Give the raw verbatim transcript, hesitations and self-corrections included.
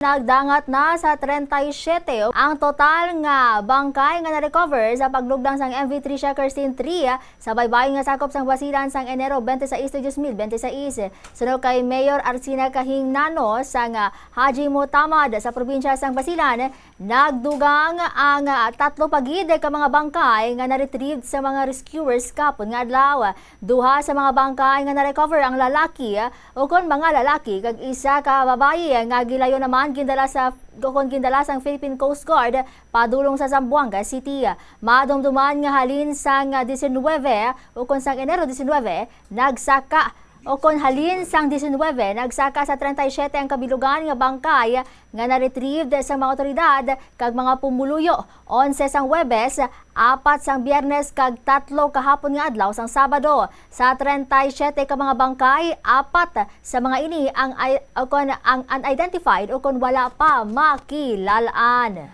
Nagdangat na sa treinta y siete ang total nga bangkay nga na-recover sa paglugdang sang M V three Sheckerstein three sa baybayon nga sakop sang Basilan sang Enero twenty-six, dos mil bente seis. Suno kay Mayor Arsina Kahing Nano sang, ah, Haji Mutamad sa probinsya sang Basilan, nagdugang ang, ah, tatlo pa gid ka mga bangkay nga na-retrieve sa mga rescuers kapon nga adlaw. Duha sa mga bangkay nga na-recover ang lalaki, ukon mga lalaki, kag isa ka babayi nga gilayon naman gindala sa, ukon gindala sang Philippine Coast Guard padulong sa Zamboanga City. Madumduman nga halin sang diecinuebe, ukon sang Enero diecinuebe, nagsaka, ukon halin sang diecinuebe, nagsaka sa treinta y siete ang kabilugan nga bangkay nga na-retrieved sa mga otoridad kag mga pumuluyo. Onse sang Huwebes, apat sang Biyernes, kag tatlo kahapon nga adlaw sang Sabado. Sa treinta y siete ka mga bangkay, apat sa mga ini ang i-, ukon ang unidentified ukon wala pa makilal-an.